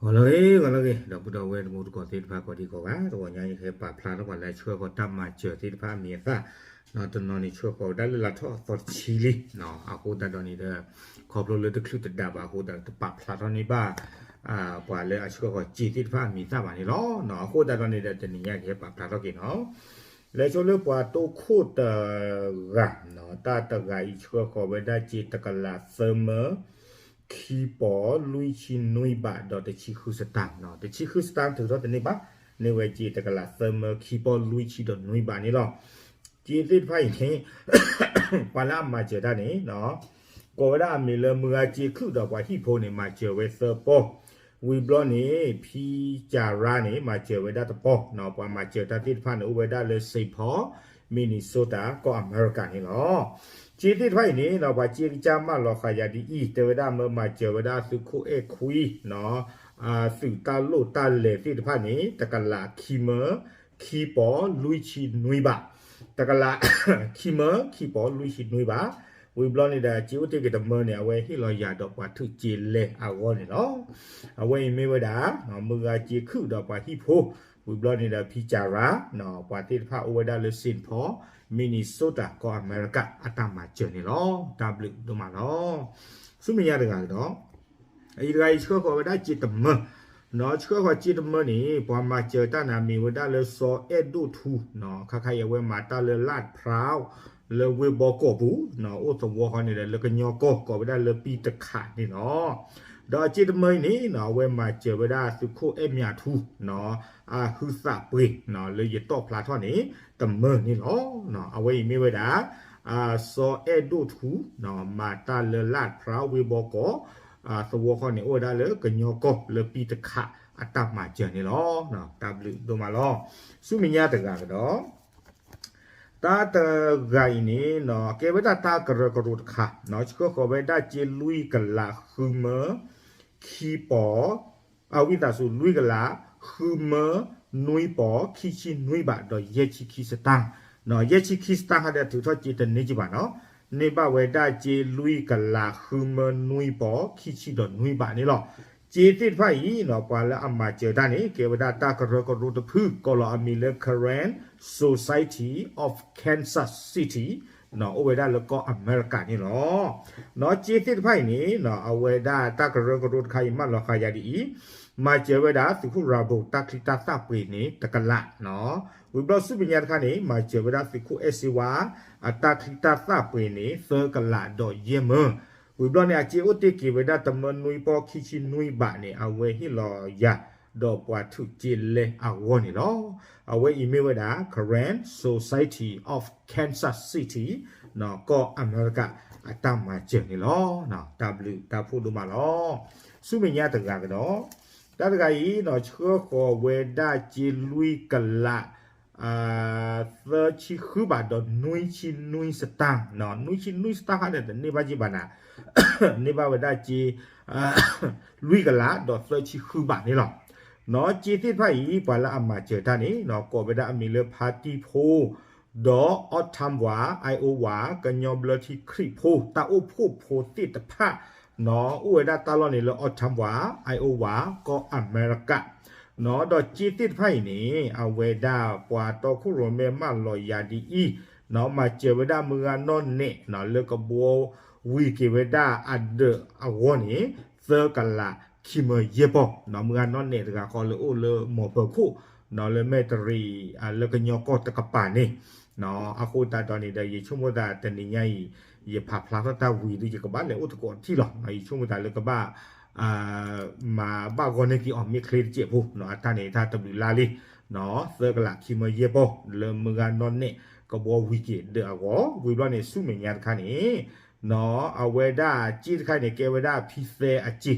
ဂီၤလၢအဂ့ၤ ဂီၤလၢအဂ့ၤ ဒီပုၢ်ဒီဝဲၢ်တံၤသကိးသ့ၣ်တဖၣ်ကိးဒံကိးဂၤ တဂီၤညါယကဟဲပာ်ဖျါထီၣ်ပှၤလၢအဆှၢဃီၤတၢ်မၤစၢၤသ့ၣ်တဖၣ်အမံၤအသၣ်, တနီၤန့ၣ်ဆှၢဃီၤဝဲဒၣ်လၢလါထီၣ်အသီတဆံလံ, အဃိသတးဒီးန့ၣ်ဒီး ခီဖျိလၢတချုးတဒးဘၣ်အဃိသတးဒီး တပာ်ဖျါထီၣ်န့ၢ်ဘၣ် ပှၤလၢအဆှၢဃီၤစ့သ့ၣ်တဖၣ်အမံၤအသၣ်ဘၣ်န့ၣ်လီၤ. အဃိသတးဒီးန့ၣ်ဒီး တနံၤညါကဟဲပာ်ဖျါထီၣ်က့ၤနီၤ လဲၤဆိလၢပှၤတိခိၣ်တဂၤ, တၢ်တဂၤအံၤဆှၢဃီၤဝဲဒၣ်စ့တကလးသၢမၢ ခံပီၤ လွံၢ်ဆံနွံဘး ဒီးတဆံဃုစတၣ်, တဆံဃုစတၣ်ထုးထီၣ်တန့ၢ်ဘၣ်, န့ၢ်ဝဲစ့တကလးသၢမၢ ခံပီၤ လွံၢ်ဆံဒီးနွံဘးန့ၣ်လီၤ. စ့သ့ၣ်တဖၣ်အံၤန့ၣ် ပှၤလၢအမၤစၢၤတၢ်န့ၣ် ကိးဝဲဒၣ်အမံၤလၢမုၢ်ဂၤစ့ခုၣ်ဒီးပှၤဟံၣ်ဖိန့ၣ် မၤစၢၤဝဲသၢပီၤ, ဝံၤဘျီန့ၣ် ဖံကၠၤရါန့ၣ် မၤစၢၤဝဲဒၣ်တပီၤ, ပှၤမၤစၢၤတၢ်သ့ၣ်တဖၣ်န့ၣ် အိၣ်ဝဲဒၣ်လၢ Saint Paul Minnesota ကီၢ်အမဲရကၤန့ၣ်လီၤ. စ့သ့ၣ်တဖၣ်အံၤန့ၣ် ပှၤစ့ကစၢ်မၢလီၤဃာ်ယၤဒ်အံၤ တဲဝဲဒၣ်မၢမၤစၢၤဝဲဒၣ်သုးခိၣ်အဲၣ်ခွံ သုးတၢ်လိၣ်တၢ်လဲၤသ့ၣ်တဖၣ်န့ၣ် တကလးခံမၢ ခံပီၤ လွံၢ်ဆံနွံဘး, တကလး ခံမၢ ခံပီၤ လွံၢ်ဆံနွံဘး, ဝံၤဘျီန့ၣ်ဒီး စ့အိၣ်တ့ၢ်က့ၤတမၢန့ၣ် အဝဲဟ့ၣ်လီၤယၤဒီးပှၤထုးစ့လဲၤအဂီၢ်န့ၣ်လီၤ. အဝဲအံၤမ့ၢ်ဝဲဒၣ် မုၢ်ဂၤစ့ခုၣ်ဒီးပှၤဟံၣ်ဖိ, ဝံၤဘျီန့ၣ်ဒီး ဖံကၠၤရါ ပှၤသ့ၣ်တဖၣ်အိၣ်ဝဲဒၣ်လၢ Saint Paul Minnesota ကီၢ်အမဲရကၤ အတၢ်မၤစၢၤန့ၣ်လီၤ. တၢ်ဘျုးဒိၣ်မးလီၤ. ဆူမဲာ်ညါတဂၤကဒီး အံၤတဂၤအံၤဆှၢဃီၤဝဲဒၣ်စ့တမၢ, ဆှၢဃီၤစ့တမၢန့ၣ် ပှၤမၤစၢၤတၢ်န့ၣ် မ့ၢ်ဝဲဒၣ်လၢစီၤအဲၣ်ဒိၣ်ထူ, ခါခါအံၤအဝဲမၤတၢ်လၢ လၢ်ဖရၣ် လၢဝ့ၢ်ဘီကီၢ်ပူၤ, အိၣ်သဝီဃီန့ၣ်ဒီး လၢကညီကီၢ် ကိးဝဲဒၣ်လၢပံတခးန့ၣ်လီၤ. ဒီးအစ့တမၢအံၤန့ၣ် အဝဲမၤစၢၤဝဲဒၣ်သုးခိၣ်အဲၣ်မၠးထူ အဟုသးပှ့ၤ လၢယတီၣ်ဖျါထီၣ်န့ၣ် တမၢန့ၣ်လီၤ. အဝဲအံၤမ့ၢ်ဝဲဒၣ် စီၤအဲၣ်ဒိၣ်ထူ မၤတၢ်လၢ လၢ်ဖရၣ် ဝ့ၢ်ဘီကီၢ်, သဝီဃီန့ၣ် အိၣ်ဝဲဒၣ်လၢကညီကီၢ် လၢပံတခး အတၢ်မၤစၢၤန့ၣ်လီၤ. တၢ်ဘျုးဒိၣ်မးလီၤ. ဆူမဲာ်ညါတဂၤကဒီး တၢ်တဂၤအံၤန့ၣ် ကဲဝဲဒၣ်တၢ်ကရၢကရိတခါ, ဆှၢဃီၤဝဲဒၣ်စ့လွံၢ်ကလးဃုမၢ ခံပီၤ, အဝံသးစူၤ လွံၢ်ကလး ဃုမၢ နွံပီၤ ခံဆံနွံဘး ဒီးယဲၢ်ဆံခံစတၢ်, ယဲၢ်ဆံခံစတၢ်ဟါဒီးထုးထီၣ်စ့တန့ၢ်ကဘၣ်နီၤ, န့ၢ်ဘၣ်ဝဲဒၣ်စ့လွံၢ်ကလးဃုမၢ နွံပီၤ ခံဆံဒီးနွံဘးန့ၣ်လီၤ. စ့သ့ၣ်တဖၣ်အံၤ ပှၤလၢအမၤစၢၤတၢ်န့ၣ် ကဲဝဲဒၣ်တၢ်ကရၢကရိတဖု ကိးလီၤအမံၤလၢ Karen Society of Kansas City အိၣ်ဝဲဒၣ်လၢကီၢ်အမဲရကၤန့ၣ်လီၤ. နီၢ်စ့သ့ၣ်တဖၣ်အံၤန့ၣ် အဝဲဒၣ်တၢ်ကရၢကရိတခါအံၤ မၢလီၤဃာ်ယၤဒ်အံၤ, မၤစၢၤဝဲဒၣ်သုးခိၣ်ရၤဘိၣ် တၢ်ချံတၢ်သၣ်ပှ့ၤန့ၣ် တကလး, ဝံၤဘျီဆူမဲာ်ညါတခါန့ၣ် မၤစၢၤဝဲဒၣ်သုးခိၣ်အဲၣ်စ့ဝါ အတၢ်ချံတၢ်သၣ်ပှ့ၤန့ၣ် သၢကလးဒီးယဲၢ်မၢ, ဝံၤဘျီန့ၣ် အစ့အိၣ်တ့ၢ်က့ၤဝဲဒၣ်တမၢ နွံပီၤ ခံဆံနွံဘးန့ၣ် အဝဲဟ့ၣ်လီၤယၤ ဒီးပှၤထုးစ့လဲအဂီၢ်န့ၣ်လီၤ. အဝဲအံၤမ့ၢ်ဝဲဒၣ် Karen Society of Kansas City ကီၢ်အမဲရကၤ အတၢ်မၤစၢၤန့ၣ်လီၤ. တၢ်ဘျုးတၢ်ဖှိၣ်ဒိၣ်မးလီၤ. ဆူမဲာ်ညါတဂၤကဒီး တၢ်တဂၤအံၤ ဆှၢဃီၤဝဲဒၣ်စ့လွံၢ်ကလး သၢဆံဃုဘးဒီးနွံဆံနွံစတၢ်, နွံဆံနွံစတၢ်ဟါဒီးတန့ၢ်ဘၣ်က့ဘၣ်နၤ, န့ၢ်ဘၣ်ဝဲဒၣ်စ့ လွံၢ်ကလးဒီးသၢဆံဃုဘးန့ၣ်လီၤ. နီၢ်စ့သ့ၣ်တဖၣ်အံၤ ပှၤလၢအမၤစၢၤတၢ်န့ၣ် ကိးဝဲဒၣ်အမံၤလၢဖါတံၢ်ဖိ ဒီး Ottawa Iowa ကညီဘျၢထံခရံာ်ဖိ တၢ်အိၣ်ဖှိၣ်ဖိသ့ၣ်တဖၣ် အိၣ်ဝဲဒၣ်တၢ်လီၢ်န့ၣ်လၢ Ottawa Iowa ကီၢ်အမဲရကၤ, ဒီးစ့သ့ၣ်တဖၣ်အံၤန့ၣ် အဝဲဒၣ်ပှၤတီခိၣ်ရိၣ်မဲမၢလီၤယၤဒ်အံၤ, မၤစၢၤဝဲဒၣ်မုၢ်ဂၤနီၢ်နဲၣ် လၢကဘှီဝံၤက့ၤဝဲဒၣ်အဒၢးအဂီၢ်န့ၣ် သၢကလးခံမၢယဲၢ်ပီၢ်, မုၢ်ဂၤနီၢ်နဲၣ်တဂၤဃီလၢအိၣ်လၢမိၢ်ပၢၤခိၣ် လၢမဲၢ်တရံး လၢကညီကီၢ်တကပၤန့ၣ်, အဃိသတးဒီးန့ၣ်ဒီး ယဆိကမိၣ်သးတနံၤညါအံၤ ယဖးဖျါထီၣ်တၢ်ဝံၤဒီး ယကဘၣ်လဲၤအိၣ်သကိးထံၣ်လီၤ. ယဆိကမိၣ်သးလၢကဘၣ် မၤဘၣ်ဂီၢ်န့ၢ်က့ၤအီၤမ့ၢ်ချ့တစဲးဖိ, အတၢ်န့ၣ်တၢ်တဘျုးလါလံ, သၢကလးခံမၢယဲၢ်ပီၢ် လၢမုၢ်ဂၤနီၢ်နဲၣ်ကဘှီဝံၤက့ၤဒၢးအဂီၢ်, ဝံၤဘျီန့ၣ် ဆူမဲာ်ညါတခါန့ၣ် အဝဲဒၣ်စ့တခါန့ၣ် ကဲဝဲဒၣ်ဖံသဲအစ့,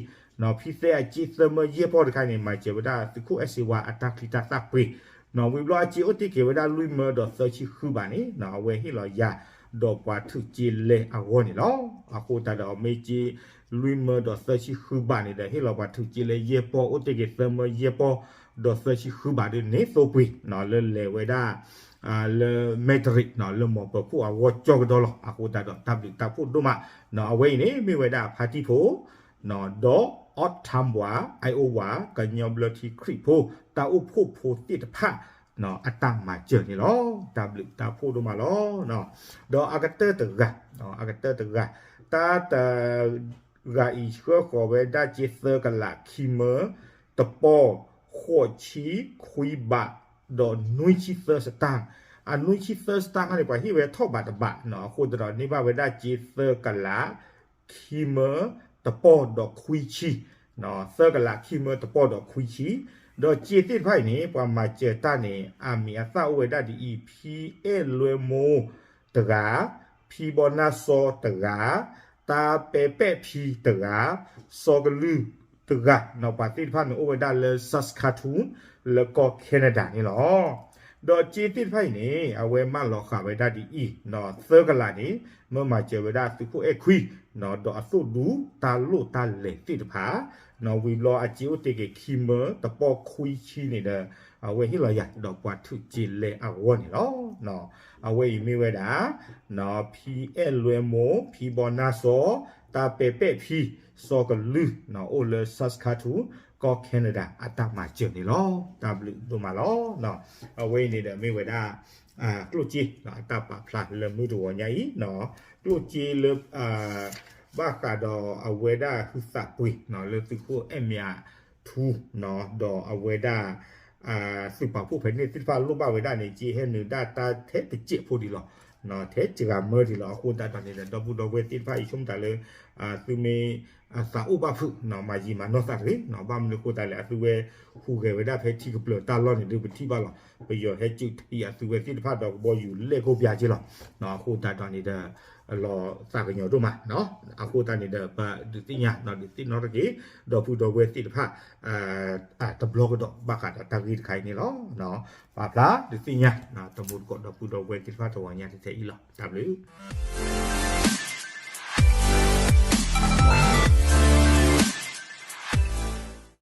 ဖံသဲအစ့သၢမၢယဲၢ်ပီၢ်တခါန့ၣ် မၤစၢၤဝဲဒၣ်သုးခိၣ်အဲၣ်စ့ဝါအတၢ်ချံတၢ်သၣ်ပှ့ၤ, ဝံၤဘျီအစ့အိၣ်တ့ၢ်က့ၤဝဲဒၣ်လွံၢ်မၢဒီးသၢဆံဃုဘးန့ၣ် အဝဲဟ့ၣ်လီၤယၤ ဒီးပှၤထုးစ့လဲအဂီၢ်န့ၣ်လီၤ. အဃိသတးဒီးမ့ၢ်စ့လွံၢ်မၢဒီးသၢဆံဃုဘးန့ၣ်ဒီး ဟ့ၣ်လီၤပှၤထုးစ့လဲယဲၢ်ပီၢ် အိၣ်တ့ၢ်က့ၤသၢမၢယဲၢ်ပီၢ် ဒီးသၢဆံဃုဘးဒ်န့ၣ်သိပှ့ၤ လၢလဲၤဝဲဒၣ် လၢမဲၢ်တရံး လၢမိၢ်ပၢၤခိၣ်အဂီၢ်ကၠီကဒီးလီၤ. အဃိသတးဒီးတၢ်ဘျုးတၢ်ဖှိၣ်ဒိၣ်မး, အဝဲအံၤန့ၣ် မ့ၢ်ဝဲဒၣ်ဖါတံၢ်ဖိ ဒီး Ottawa, Iowa ကညီဘျၢထံခရံာ်ဖိ တၢ်အိၣ်ဖှိၣ်ဖိသ့ၣ်တဖၣ် အတၢ်မၤစၢၤန့ၣ်လီၤ. တၢ်ဘျုးတၢ်ဖှိၣ်ဒိၣ်မးလီၤ. ဒီးအကတၢၢ်တဂၤ, အကတၢၢ်တဂၤ, တၢ်တ ဂၤအံၤဆှၢဃီၤဝဲဒၣ်စ့သၢကလးခံမၢ တပီၢ် ဃိးဆံခွံဘး ဒီးနွံဆံသၢစတၢၢ်, အနွံဆံသၢစတၢၢ်န့ၣ် ပှၤဟ့ၣ်ဝဲထီၣ်ဘးတဘး, အဃိသတးဒီးန့ၢ်ဘၣ်ဝဲဒၣ်စ့သၢကလး ခံမၢ တပီၢ်ဒီးခွံဆံ, သၢကလးခံမၢတပီၢ်ဒီးခွံဆံ, ဒီးစ့သ့ၣ်တဖၣ်အံၤန့ၣ် ပှၤမၤစၢၤတၢ်န့ၣ် အမံၤအသၣ်အိၣ်ဝဲဒၣ်ဒ်အံၤ, ဖံအဲၣ်လွဲမိၢ်တဂၤ, ဖံဘီနၢ်စီၤတဂၤ, တၢ်ပဲပဲၣ်ဖံတဂၤ, စီၤကလုၢ်တဂၤ, ပှၤသ့ၣ်တဖၣ်န့ၣ်အိၣ်ဝဲဒၣ်လၢ Saskatoon လၢကီၢ် Canada န့ၣ်လီၤ. ဒီးစ့သ့ၣ်တဖၣ်အံၤန့ၣ် အဝဲမၢလီၤဃာ်ဝဲဒၣ်ဒ်အံၤ, သၢကလးန့ၣ် မၢမၤစၢၤဝဲဒၣ်သုးခိၣ်အဲၣ်ခွံ, ဒီးအသိၣ်ဒူတၢ်လိၣ်တၢ်လဲၤသ့ၣ်တဖၣ်, ဝံၤဘျီအစ့အိၣ်တ့ၢ်က့ၤခံမၢတပီၢ်ခွံဆံန့ၣ်ဒီး အဝဲဟ့ၣ်လီၤယၤ ဒီးပှၤထုးစ့လဲအဂီၢ်န့ၣ်လီၤ. အဝဲအံၤမ့ၢ်ဝဲဒၣ် ဖံအဲၣ်လွဲမိၢ်, ဖံဘီနၢ်စီၤ, တၢ်ပဲပဲၣ်ဖံ, စီၤကလုၢ်, အိၣ်လၢ Saskatoon ကီၢ် Canada အတၢ်မၤစၢၤန့ၣ်လီၤ. တၢ်ဘျုးဒိၣ်မးလီၤ. အဝဲအံၤန့ၣ်ဒီးမ့ၢ်ဝဲဒၣ် ကျိၣ်စ့ အတၢ်ပာ်ဖျါလၢမုၢ်တဂီၤညါအံၤ, ကျိၣ်စ့လၢ ဘၣ်ဃးဒီးအဝဲဒၣ်ဟုသးပှ့ၤလၢသုးခိၣ်အဲၣ်မ့းထူ ဒီးအဝဲဒၣ် သုးပာ်ဖှိၣ်ဖဲန့ၣ်သ့ၣ်တဖၣ်လိၣ်ဘၣ်ဝဲဒၣ်န့ၣ် စ့ဟဲနုာ်ဒၣ်တၢ်ထဲတစဲးဖိဒံးလီၤ, ထဲစှၤမၢဒံးလီၤ. အဃိသတးဒီးန့ၣ်ဒီး ဒီပုၢ်ဒီဝဲၢ်သ့ၣ်တဖၣ်အံၤ ဆိကမိၣ်တၢ်လၢ သုမ့ၢ်သးအိၣ်ဘၣ်ဖုး မၤယံာ်မၤနီၢ်သးတဂ့ၤ, ဘၣ်မနုၤအဃိသတးလဲၣ် အသုဝဲဟူးဂဲၤဝဲဒၣ်ဖဲထံကပျၢၤတၢ်လီၢ်န့ၣ် ဒုးပထံၣ်ဘၣ်လီၤ. ပယီၤဟဲစုးထံအသုဝဲသ့ၣ်တဖၣ်ဒီးကဘီယူၤလဲၢ်ကိးပျၢ်က့လီၤ. အဃိသတးဒီးန့ၣ်ဒီး လီၤသးကညီၤဒိၣ်မး, အဃိသတးန့ၣ်ဒီး ပဒုးသ့ၣ်ညါ ဒုးသ့ၣ်နီၣ်ထီၣ်က့ၤ ဒီပုၢ်ဒီဝဲၢ်သ့ၣ်တဖၣ် တဘျီကဒီးဘၣ်ဃးဒီးတၢ်ဂ့ၢ်တခါအံၤန့ၣ်လီၤ. ပာ်ဖျါဒုးသ့ၣ်ညါ တမူတကိးဒီပုၢ်ဒီဝဲၢ်သ့ၣ်တဖၣ်တဂီၤညါတထဲအံၤလီၤ. တၢ်ဘျုး